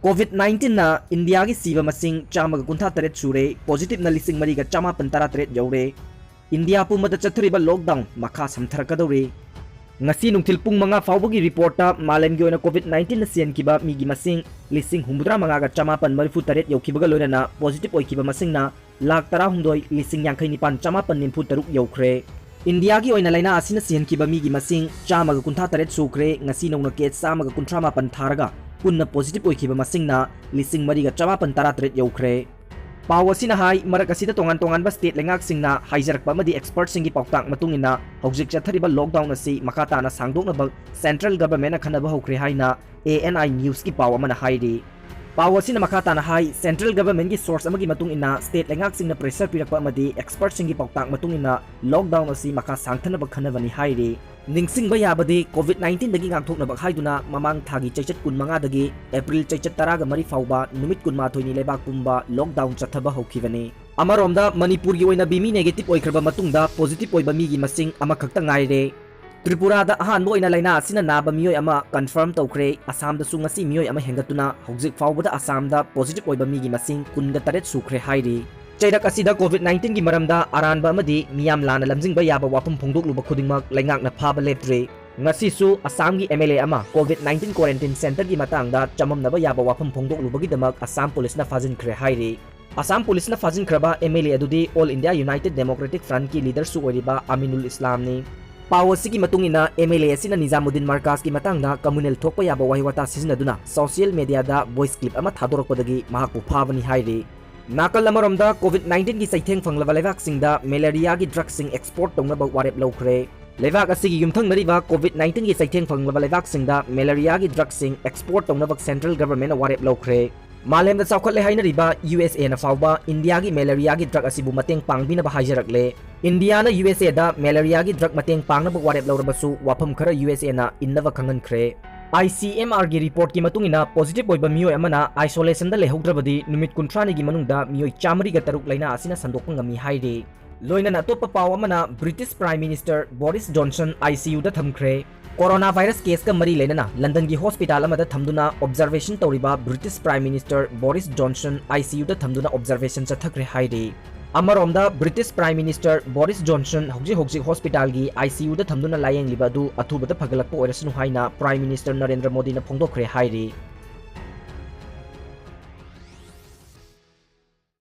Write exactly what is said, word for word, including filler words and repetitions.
COVID nineteen ꯅ ꯏꯟꯗꯤꯌꯥꯒꯤ ꯁꯤꯕ ꯃꯁꯤꯡ ꯆꯥꯝꯃꯒ ꯀꯨꯟꯊ꯭ꯔꯥ ꯇꯔꯦꯠ ꯁꯨꯔꯦ, positive ꯅ ꯂꯤꯁꯤꯡ ꯃꯔꯤꯒ ꯆꯃꯥꯄꯟ ꯇꯔꯥ ꯇꯔꯦꯠ ꯌꯧꯔꯦ꯫ ꯏꯟꯗꯤꯌꯥ ꯄꯨꯝꯕꯗ ꯆꯠꯊꯔꯤꯕ lockdown ꯃꯈꯥ ꯁꯝꯊꯔꯛꯀꯗꯧꯔꯤ꯫ ꯉꯁꯤ ꯅꯨꯡꯊꯤꯜ ꯄꯨꯡ ꯃꯉꯥ ꯐꯥꯎꯕꯒꯤ report ꯇ ꯃꯥꯂꯦꯝꯒꯤ ꯑꯣꯏꯅ COVID nineteen ꯅ ꯁꯤꯍꯟꯈꯤꯕ ꯃꯤꯒꯤ ꯃꯁꯤꯡ ꯂꯤꯁꯤꯡ ꯍꯨꯝꯐꯨꯇꯔꯥ ꯃꯉꯥꯒ ꯆꯃꯥꯄꯟ ꯃꯔꯤꯐꯨ ꯇꯔꯦꯠ ꯌꯧꯈꯤꯕꯒ ꯂꯣꯏꯅꯅ positive ꯑꯣꯏꯈꯤꯕ ꯃꯁꯤꯡꯅ ꯂꯥꯈ ꯇꯔꯥꯍꯨꯝꯗꯣꯏ ꯂꯤꯁꯤꯡ ꯌꯥꯡꯈꯩ ꯅꯤꯄꯥꯟ ꯆꯃꯥꯄꯟ ꯅꯤꯐꯨ ꯇꯔꯨꯛ ꯌꯧꯈ꯭ꯔꯦ꯫ ꯏꯟꯗꯤꯌꯥꯒꯤ ꯑꯣꯏꯅ ꯂꯥꯏꯅꯥ ꯑꯁꯤꯅ ꯁꯤꯍꯟꯈꯤꯕ ꯃꯤꯒꯤ ꯃꯁꯤꯡ ꯆꯥꯝꯃꯒ ꯀꯨꯟꯊ꯭ꯔꯥ ꯇꯔꯦꯠ ꯁꯨꯈ꯭ꯔꯦ꯫ ꯉꯁꯤ ꯅꯧꯅ case ꯆꯥꯝꯃꯒ ꯀꯨꯟꯊ꯭ꯔꯥ ꯃꯥꯄꯟ ꯊꯥꯔꯒ ꯄꯨꯟꯅ positive ꯑꯣꯏꯈꯤꯕ ꯃꯁꯤꯡꯅ ꯂꯤꯁꯤꯡ ꯃꯔꯤꯒ ꯆꯃꯥꯄꯟ ꯇꯔꯥ ꯇꯔꯦꯠ ꯌꯧꯈ꯭ꯔꯦ꯫ ꯄꯥꯎ ꯑꯁꯤꯅ ꯍꯥꯏ, ꯃꯔꯛ ꯑꯁꯤꯗ ꯇꯣꯉꯥꯟ ꯇꯣꯉꯥꯟꯕ state ꯂꯩꯉꯥꯛꯁꯤꯡꯅ ꯍꯥꯏꯖꯔꯛꯄ ꯑꯃꯗꯤ expert ꯁꯤꯡꯒꯤ ꯄꯥꯎꯇꯥꯛ ꯃꯇꯨꯡ ꯏꯟꯅ ꯍꯧꯖꯤꯛ ꯆꯠꯊꯔꯤꯕ lockdown ꯑꯁꯤ ꯃꯈꯥ ꯇꯥꯅ ꯁꯥꯡꯗꯣꯛꯅꯕ central government ꯅ ꯈꯟꯅꯕ ꯍꯧꯈ꯭ꯔꯦ ꯍꯥꯏꯅ A N I news ꯀꯤ ꯄꯥꯎ ꯑꯃꯅ ꯍꯥꯏꯔꯤ꯫ ꯄꯥꯎ ꯑꯁꯤꯅ ꯃꯈꯥ ꯇꯥꯅ ꯍꯥꯏ, central government ꯒꯤ source ꯑꯃꯒꯤ ꯃꯇꯨꯡ ꯏꯟꯅ state ꯂꯩꯉꯥꯛꯁꯤꯡꯅ pressure ꯄꯤꯔꯛꯄ ꯑꯃꯗꯤ expert ꯁꯤꯡꯒꯤ ꯄꯥꯎꯇꯥꯛ ꯃꯇꯨꯡ ꯏꯟꯅ lockdown ꯑꯁꯤ ꯃꯈꯥ ꯁꯥꯡꯊꯅꯕ ꯈꯟꯅꯕꯅꯤ ꯍꯥꯏꯔꯤ꯫ ꯅꯤꯡꯁꯤꯡꯕ ꯌꯥꯕꯗꯤ, COVID nineteen ꯗꯒꯤ ꯉꯥꯛꯊꯣꯛꯅꯕ ꯍꯥꯏꯗꯨꯅ ꯃꯃꯥꯡ ꯊꯥꯒꯤ ꯆꯩꯆꯠ ꯀꯨꯟꯃꯉꯥꯗꯒꯤ April ꯆꯩꯆꯠ ꯇꯔꯥꯒ ꯃꯔꯤ ꯐꯥꯎꯕ ꯅꯨꯃꯤꯠ ꯀꯨꯟꯃꯥꯊꯣꯏꯅꯤ ꯂꯩꯕꯥꯛ ꯄꯨꯝꯕ lockdown ꯆꯠꯊꯕ ꯍꯧꯈꯤꯕꯅꯤ꯫ ꯑꯃꯔꯣꯝꯗ, ꯃꯅꯤꯄꯨꯔꯒꯤ ꯑꯣꯏꯅ ꯕꯤꯃꯤ negative ꯑꯣꯏꯈ꯭ꯔꯕ ꯃꯇꯨꯡꯗ positive ꯑꯣꯏꯕ ꯃꯤꯒꯤ ꯃꯁꯤꯡ ꯑꯃꯈꯛꯇ ꯉꯥꯏꯔꯦ꯫ ꯇ꯭ꯔꯤꯄꯨꯔꯥꯗ ꯑꯍꯥꯟꯕ ꯑꯣꯏꯅ ꯂꯥꯏꯅꯥ ꯑꯁꯤꯅ ꯅꯥꯕ ꯃꯤꯑꯣꯏ ꯑꯃ confirm ꯇꯧꯈ꯭ꯔꯦ꯫ ꯑꯁꯥꯝꯗꯁꯨ ꯉꯁꯤ ꯃꯤꯑꯣꯏ ꯑꯃ ꯍꯦꯟꯒꯠꯇꯨꯅ ꯍꯧꯖꯤꯛ ꯐꯥꯎꯕꯗ ꯑꯁꯥꯝꯗ positive ꯑꯣꯏꯕ ꯃꯤꯒꯤ ꯃꯁꯤꯡ ꯀꯨꯟꯒ ꯇꯔꯦꯠ ꯁꯨꯈ꯭ꯔꯦ ꯍꯥꯏꯔꯤ꯫ ꯆꯩꯔꯛ ꯑꯁꯤꯗ COVID nineteen ꯒꯤ ꯃꯔꯝꯗ ꯑꯔꯥꯟꯕ ꯑꯃꯗꯤ ꯃꯤꯌꯥꯝ ꯂꯥꯟꯅ ꯂꯝꯖꯤꯡꯕ ꯌꯥꯕ ꯋꯥꯐꯝ ꯐꯣꯡꯗꯣꯛꯂꯨꯕ ꯈꯨꯗꯤꯡꯃꯛ ꯂꯩꯉꯥꯛꯅ ꯐꯥꯕ ꯂꯦꯞꯇ꯭ꯔꯤ꯫ ꯉꯁꯤꯁꯨ ꯑꯁꯥꯝꯒꯤ M L A ꯑꯃ COVID nineteen quarantine centre ꯒꯤ ꯃꯇꯥꯡꯗ ꯆꯃꯝꯅꯕ ꯌꯥꯕ ꯋꯥꯐꯝ ꯐꯣꯡꯗꯣꯛꯂꯨꯕꯒꯤꯗꯃꯛ ꯑꯁꯥꯝ ꯄꯨꯂꯤꯁꯅ ꯐꯥꯖꯤꯟꯈ꯭ꯔꯦ ꯍꯥꯏꯔꯤ꯫ ꯑꯁꯥꯝ ꯄꯨꯂꯤꯁꯅ ꯐꯥꯖꯤꯟꯈ꯭ꯔꯕ M L A ꯑꯗꯨꯗꯤ All India United Democratic Front ꯀꯤ leader ꯁꯨ ꯑꯣꯏꯔꯤꯕ ꯑꯃꯤꯅꯨꯜ ꯏꯁꯂꯥꯝꯅꯤ꯫ ꯄꯥꯎ ꯑꯁꯤꯒꯤ ꯃꯇꯨꯡ ꯏꯟꯅ, M L A ꯑꯁꯤꯅ ꯅꯤꯖꯥꯃꯨꯗꯗꯤꯟ ꯃꯔꯀꯥꯖꯀꯤ ꯃꯇꯥꯡꯗ communal ꯊꯣꯛꯄ ꯌꯥꯕ ꯋꯥꯍꯩ ꯋꯥꯇꯥ ꯁꯤꯖꯤꯟꯅꯗꯨꯅ social media ꯗ voice clip ꯑꯃ ꯊꯥꯗꯣꯔꯛꯄꯗꯒꯤ ꯃꯍꯥꯛꯄꯨ ꯐꯥꯕꯅꯤ ꯍꯥꯏꯔꯤ꯫ ꯅꯥꯀꯜ ꯑꯃꯔꯣꯝꯗ, COVID nineteen ꯒꯤ ꯆꯩꯊꯦꯡ ꯐꯪꯂꯕ ꯂꯩꯕꯥꯛꯁꯤꯡꯗ malaria ꯒꯤ drug ꯁꯤꯡ export ꯇꯧꯅꯕ ꯋꯥꯔꯦꯞ ꯂꯧꯈ꯭ꯔꯦ꯫ ꯂꯩꯕꯥꯛ ꯑꯁꯤꯒꯤ ꯌꯨꯝꯊꯪꯅꯔꯤꯕ COVID nineteen ꯒꯤ ꯆꯩꯊꯦꯡ ꯐꯪꯂꯕ ꯂꯩꯕꯥꯛꯁꯤꯡꯗ malaria ꯒꯤ drug ꯁꯤꯡ export ꯇꯧꯅꯕ central government ꯅ ꯋꯥꯔꯦꯞ ꯂꯧꯈ꯭ꯔꯦ꯫ ꯃꯥꯂꯦꯝꯗ ꯆꯥꯎꯈꯠꯂꯦ ꯍꯥꯏꯅꯔꯤꯕ U S A ꯅ ꯐꯥꯎꯕ ꯏꯟꯗꯤꯌꯥꯒꯤ malaria ꯒꯤ drug ꯑꯁꯤꯕꯨ ꯃꯇꯦꯡ ꯄꯥꯡꯕꯤꯅꯕ ꯍꯥꯏꯖꯔꯛꯂꯦ꯫ ꯏꯟꯗꯤꯌꯥꯅ U S A the malaria ꯒꯤ drug ꯃꯇꯦꯡ ꯄꯥꯡꯅꯕ ꯋꯥꯔꯦꯞ ꯂꯧꯔꯕꯁꯨ ꯋꯥꯐꯝ ꯈꯔ U S A ꯅ ꯏꯟꯅꯕ ꯈꯪꯍꯟꯈ꯭ꯔꯦ꯫ I C M R ꯒꯤ report ꯀꯤ ꯃꯇꯨꯡ ꯏꯟꯅ positive ꯑꯣꯏꯕ ꯃꯤꯑꯣꯏ ꯑꯃꯅ isolation ꯗ ꯂꯩꯍꯧꯗ꯭ꯔꯕꯗꯤ ꯅꯨꯃꯤꯠ ꯀꯨꯟꯊ꯭ꯔꯥꯅꯤꯒꯤ ꯃꯅꯨꯡꯗ ꯃꯤꯑꯣꯏ ꯆꯥꯃꯔꯤꯒ ꯇꯔꯨꯛ ꯂꯥꯏꯅꯥ ꯑꯁꯤꯅ ꯁꯟꯗꯣꯛꯄ ꯉꯝꯃꯤ ꯍꯥꯏꯔꯤ꯫ ꯂꯣꯏꯅꯅ ꯑꯇꯣꯞꯄ ꯄꯥꯎ ꯑꯃꯅ, British Prime Minister Boris Johnson I C U ꯗ ꯊꯝꯈ꯭ꯔꯦ꯫ ꯀꯣꯔꯣꯅꯥ ꯚꯥꯏꯔꯁ ꯀꯦꯁꯀ ꯃꯔꯤ ꯂꯩꯅꯅ ꯂꯟꯗꯟꯒꯤ ꯍꯣꯁꯄꯤꯇꯥꯜ ꯑꯃꯗ ꯊꯝꯗꯨꯅ ꯑꯣꯕꯖꯔꯕꯦꯁꯟ ꯇꯧꯔꯤꯕ ꯕ꯭ꯔꯤꯇꯤꯁ ꯄ꯭ꯔꯥꯏꯝ ꯃꯤꯅꯤꯁꯇꯔ ꯕꯣꯔꯤꯁ ꯖꯣꯟꯁꯟ ICUꯗ ꯊꯝꯗꯨꯅ ꯑꯣꯕꯖꯔꯕꯦꯁꯟ ꯆꯠꯊꯈ꯭ꯔꯦ ꯍꯥꯏꯔꯤ꯫ ꯑꯃꯔꯣꯝꯗ, ꯕ꯭ꯔꯤꯇꯤꯁ ꯄ꯭ꯔꯥꯏꯝ ꯃꯤꯅꯤꯁꯇꯔ ꯕꯣꯔꯤꯁ ꯖꯣꯟꯁꯟ ꯍꯧꯖꯤꯛ ꯍꯧꯖꯤꯛ ꯍꯣꯁꯄꯤꯇꯥꯜꯒꯤ ICUꯗ ꯊꯝꯗꯨꯅ ꯂꯥꯌꯦꯡꯂꯤꯕ ꯑꯗꯨ ꯑꯊꯨꯕꯗ ꯐꯒꯠꯂꯛꯄ ꯑꯣꯏꯔꯁꯅꯨ ꯍꯥꯏꯅ ꯄ꯭ꯔꯥꯏꯝ ꯃꯤꯅꯤꯁꯇꯔ ꯅꯔꯦꯟꯗ꯭ꯔ ꯃꯣꯗꯤꯅ ꯐꯣꯡꯗꯣꯛꯈ꯭ꯔꯦ ꯍꯥꯏꯔꯤ꯫